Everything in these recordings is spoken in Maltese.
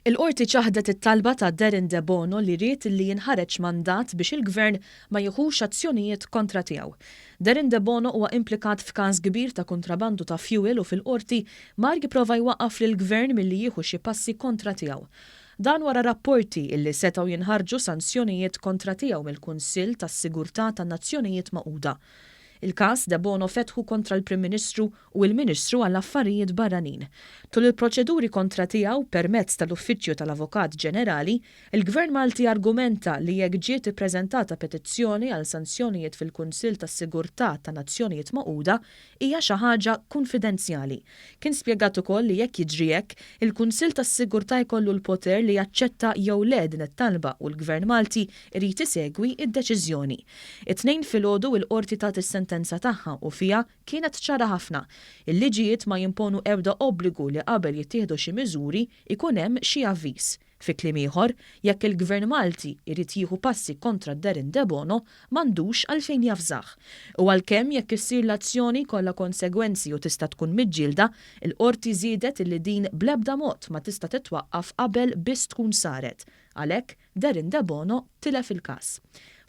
Il-Qorti ċaħdet it-talba ta' Darren Debono li ried li jinħareġ mandat biex il-Gvern ma jieħux azzjonijiet kontra tiegħu. Darren Debono huwa implikat f'każ kbir ta' kuntrabandu ta' fjuwil u fil-Qorti mar jipprova jwaqqaf lill-Gvern milli jieħu xi passi kontra tiegħu. Dan wara rapporti illi setgħu jinħarġu sanzjonijiet kontra tiegħu mill-Kunsill tas-Sigurtà tan-Nazzjonijiet Magħquda. Il-każ Debono fetħu kontra l-Prim Ministru u il-Ministru għall-Affarijiet Barranin. Tul il-proċeduri kontra tiegħu permezz tal-Uffiċċju tal-Avukat Ġenerali, il-Gvern Malti argumenta li jekk ġiet ippreżentata petizzjoni għal sanzjonijiet fil-Kunsill tas-Sigurtà tan-Nazzjonijiet Magħquda hija xi ħaġa kunfidenzjali. Kien spjegat ukoll li jekk jiġri hekk, il-Kunsill tas-Sigurtà jkollu l-poter li jaċċetta jew le din it-talba u l-Gvern Malti jrid isegwi d-deċiżjoni. It-Tnejn filgħodu il-Qorti tat is-sentenza tagħha u fiha kienet ċara ħafna. Il-liġijiet ma jimponu ebda obbligu li qabel jittieħdu xi miżuri jkun hemm xi avviż. Fi kliem ieħor, jekk il-Gvern Malti jrid jieħu passi kontra Darren Debono, m'għandux għalfejn javżah. U għalkemm jekk issir l-azzjoni jkollha konsegwenzi u tista' tkun miġġielda, il-Qorti żiedet illi din bl-ebda mod ma tista' titwaqqaf qabel biss tkun saret. Għalhekk, Darren Debono tilef il-każ.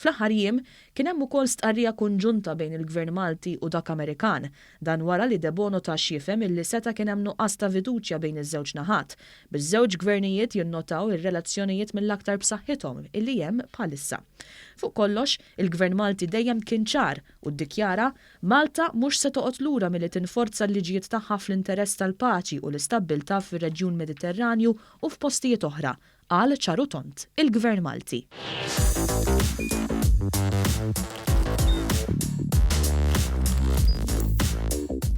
Fl-aħħar jiem, kien hemm ukoll stqarrija konġunta bejn il-Gvern Malti u dak Amerikan. Dan wara li Debono ta x'jifhem illi seta' kien hemm nuqqas ta' fiduċja bejn iż-żewġ naħat, biż-żewġ gvernijiet jinnotaw ir-relazzjonijiet mill-aktar b'saħħithom illi hemm bħalissa. Fuq kollox, il-Gvern Malti dejjem kien ċar u ddikjara, Malta mhux se toqgħod lura milli tinforza l-liġijiet tagħha fl-interess tal-paċi u l-istabbiltà fir-reġjun Mediterranju u f'postijiet oħra, qal ċar u tond il-Gvern Malti.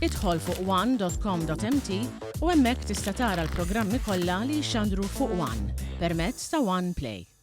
Idħol fuq one.com.mt u hemmhekk tista' tara l-programmi kollha li jixxandru fuq One permezz ta' One Play.